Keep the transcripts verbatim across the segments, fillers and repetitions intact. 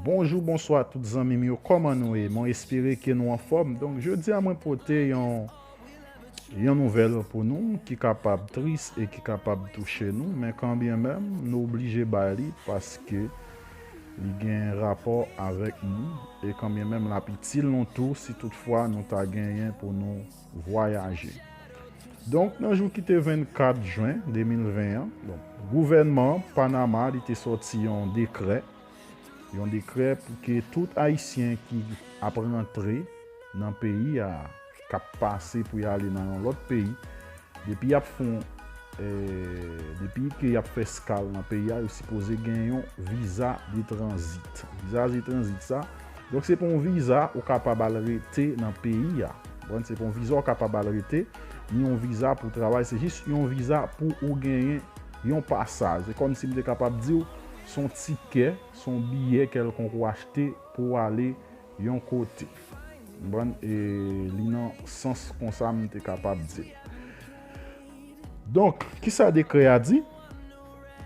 Bonjou, bonswa tout zanmi m yo, kòman nou ye? Mwen espere ke nou anfòm. Donk, jodi a mwen pote yon, yon nouvèl pou nou ki kapab tris e ki kapab touche nou, men kanbyenmenm nou oblije bay li paske li gen rapò avèk nou e kanbyenmenm l ap itil nou tou si toutfwa nou ta genyen pou nou vwayaje. Donk, nan jou ki te vennkat jen de mil ven an, donk, gouvènman Panama li te sòti yon dekrè, yon dekrè pou ke tout Ayisyen ki ap rantre nan peyi a, k ap pase pou y ale nan yon lòt peyi, depi y ap fon, e, depi ke y ap fè eskal nan peyi a, yo sipoze gen yon viza de tranzit. Viza de tranzit sa, donk se pa yon viza ou kapab al rete nan peyi a. Bon, se pa yon viza ou kapab al rete, ni yon viza pou travay, se jis yon viza pou ou genyen yon pasaj. Se kòmsi m te kapab di w, se yon tikè, se yon biyè kèlkonk ou achte pou w ale yon kote. Konprann? E li nan sans konsa m te kapab di l. Donk, kisa dekrè a di?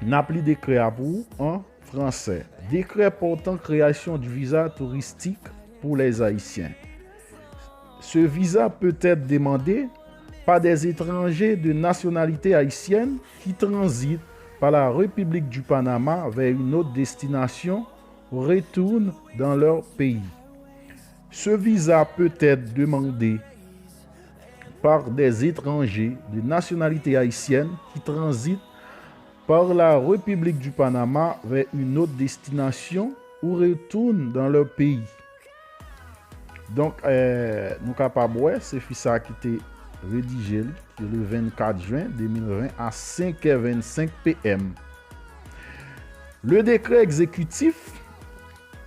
N ap li dekrè a pou ou an français. Décret portant création du visa touristique pour les Haïtiens. Ce visa peut être demandé par des étrangers de nationalité haïtienne qui transitent par la République du Panama vers une autre destination ou retournent dans leur pays. Ce visa peut être demandé par des étrangers de nationalité haïtienne qui transitent par la République du Panama vers une autre destination ou retournent dans leur pays. Donk, eh, nou kapab wè, se fi sa ki te redije li, ki le vennkat jen de mil ven a senk è vennsenk P M. Le décret exécutif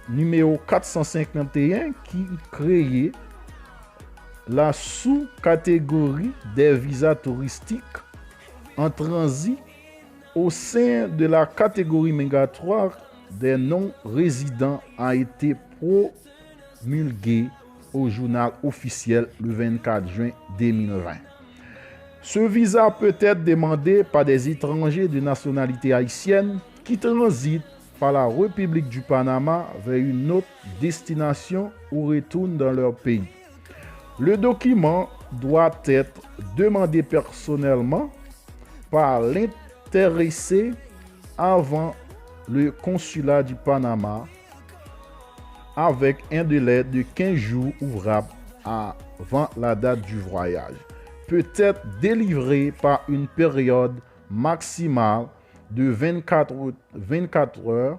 numéro quatre cent cinquante et un qui crée la sous-catégorie des visas touristiques en transit au sein de la catégorie migratoire des non-résidents a été promulgué au journal officiel le vingt-quatre juin deux mille vingt. Ce visa peut être demandé par des étrangers de nationalité haïtienne qui transitent par la République du Panama vers une autre destination ou retournent dans leur pays. Le document doit être demandé personnellement par l'intéressé avant le consulat du Panama avec un délai de quinze jours ouvrables avant la date du voyage, peut être délivré par une période maximale de vingt-quatre, vingt-quatre heures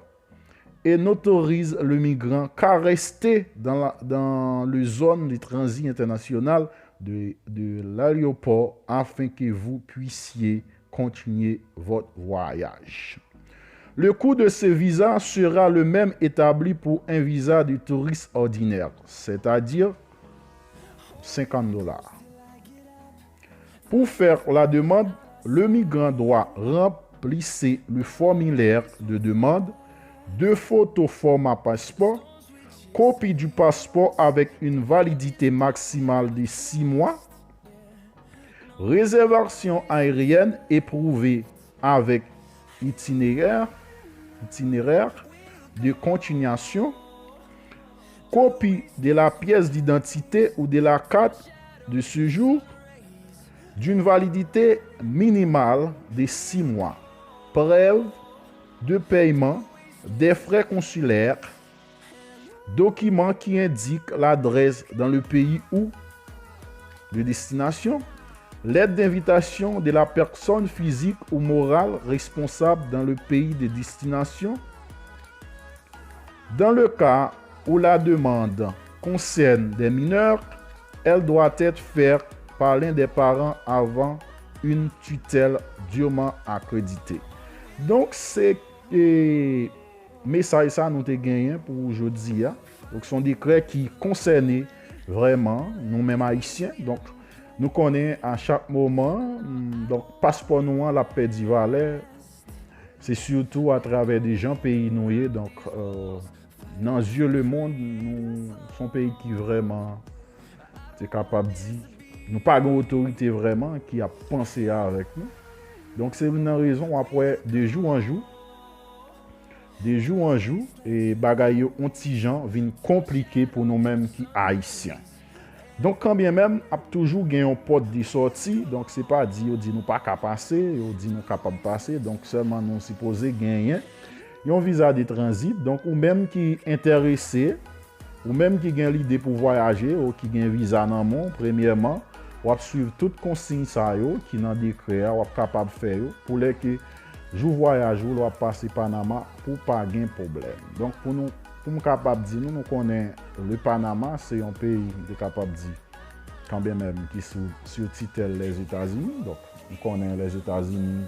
et n'autorise le migrant qu'à rester dans la, dans le zone de transit international de, de l'aéroport afin que vous puissiez continuer votre voyage. Le coût de ce visa sera le même établi pour un visa de touriste ordinaire, c'est-à-dire cinquante dollars. Pour faire la demande, le migrant doit remplir le formulaire de demande, deux photos format passeport, copie du passeport avec une validité maximale de six mois, réservation aérienne éprouvée avec itinéraire, itinéraire de continuation, copie de la pièce d'identité ou de la carte de séjour d'une validité minimale de six mois, preuve de paiement des frais consulaires, document qui indique l'adresse dans le pays ou de destination, lettre d'invitation de la personne physique ou morale responsable dans le pays de destination. Dans le cas où la demande concerne des mineurs, elle doit être faite par l'un des parents avant une tutelle dûment accréditée. Donk, se, e, mesaj sa nou te genyen pou jodi a. Donk, se yon dekrè ki konsène vrèman nou menm Ayisyen. Donk, nou konnen a chak moman, mm, donk, paspò nou an, l ap pèdi valè. Se sitou atravè de jan peyi nou ye. Donk, euh, nan zye lemonn, nou, se yon peyi ki vrèman, te kapab di, nou pa gen otorite vrèman ki ap panse avèk nou. Donk, se youn nan rezon w ap wè de jou an jou, De jou an jou, e bagay yo on ti jan vin konplike pou nou menm ki Ayisyen. Donk, kanbyenmenm, ap toujou gen yon pòt de sòti, donk se pa di yo di nou pa ka pase, yo di nou kapab pase, donk sèlman nou sipoze genyen yon viza de tranzit. Donk, ou menm ki enterese, ou menm ki gen lide pou vwayaje, ou ki gen viza nan men w, premyèman, w ap swiv tout konsiy sa yo ki nan dekrè a, w ap kapab fè yo, pou lè ke jou vwayaj ou, lè w ap pase Panama, pou pa gen pwoblèm. Donk, pou nou, pou m kapab di nou, nou konnen le Panama, se yon peyi, m te kapab di, kanmenm, ki sou, sou titèl Lèzetazini. Donk, m konnen Lèzetazini,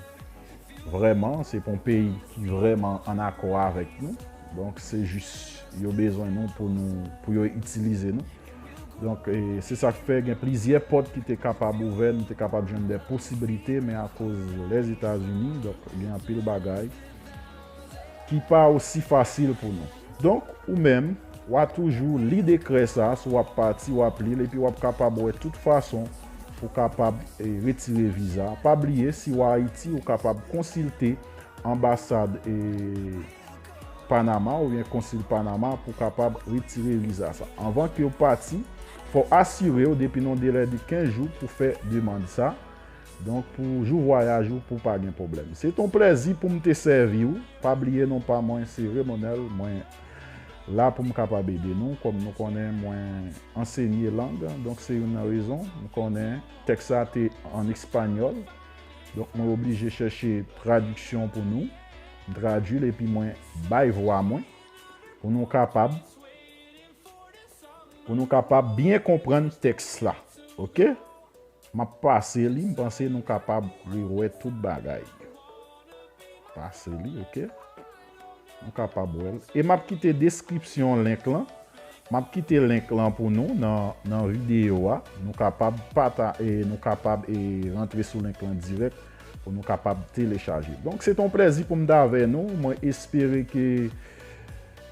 vrèman, se pa yon peyi ki vrèman an akò avèk nou. Donk, se jis, yo bezwen nou pou nou, pou yo itilize nou. Donk, e, se sa k fè gen plizyè pòt ki te kapab ouvè, nou te kapab jwenn de posiblite, men akoz Lèzetazini, donk, gen anpil bagay ki pa osi fasil pou nou. Donk, ou menm, w a toujou li dekrè sa, si w ap pati, w ap li l, epi w ap kapab wè tout fason pou kapab, e, retire viza. Pa bliye, si w Ayiti, ou kapab konsilte anbasad, e, Panama oubyen konsil Panama pou kapab retire viza sa. Anvan ke w pati, fò w asire w depi nan delè de kenz jou pou fè demann sa. Donk, pou jou vwayaj ou, pou pa gen pwoblèm. Se t on plèzi pou m te sèvi w. Pa bliye non pa mwen, se Remonel. Mwen la pou m kapab ede nou. Kòm nou konnen, mwen ansenye lang. Donk, se youn nan rezon. M konnen tèks sa te an espanyòl. Donk, mwen oblije chèche tradiksyon pou nou. M tradui l epi mwen bay vwa mwen. Pou nou kapab, pou nou kapab byen konprann tèks la. Oke? M ap pase li, m panse nou kapab rewè tout bagay. Pase li, oke? Nou kapab wè l. E m ap kite deskripsyon link lan. M ap kite link lan pou nou nan, nan videyo a. Nou kapab pata-, e, nou kapab, e, rantre sou link lan dirèk pou nou kapab telechaje. Donk, se t on plèzi pou m t avè nou. Mwen espere ke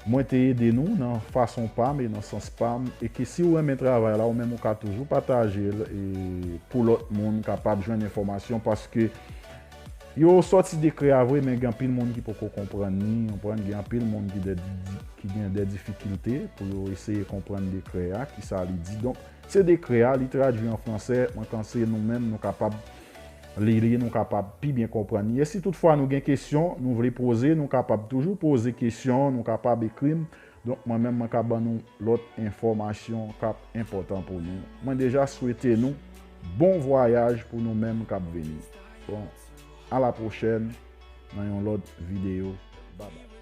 mwen te ede nou nan fason pa m e nan sans pa m, e ke si w renmen travay la, ou menm ou ka toujou pataje l, e pou lòt moun kapab jwenn enfòmasyon, paske yo sòti dekrè a vre, men gen anpil moun ki poko konprann li, konprann, gen anpil moun ki de, ki gen de difikilte pou yo eseye konprann dekrè a, kisa li di. Donk, se dekrè a, li tradui an fransè, mwen panse nou menm, nou kapab li li, nou kapab pi byen konprann li. E si toutfwa nou gen kesyon, nou vle poze, nou kapab toujou poze kesyon, nou kapab ekri m. Donk, mwen menm, mwen ka ban nou lòt enfòmasyon k ap enpòtan pou nou. Mwen deja swete nou bon vwayaj pou nou menm k ap vini. Bon, a la pwochèn nan yon lòt videyo. Babay.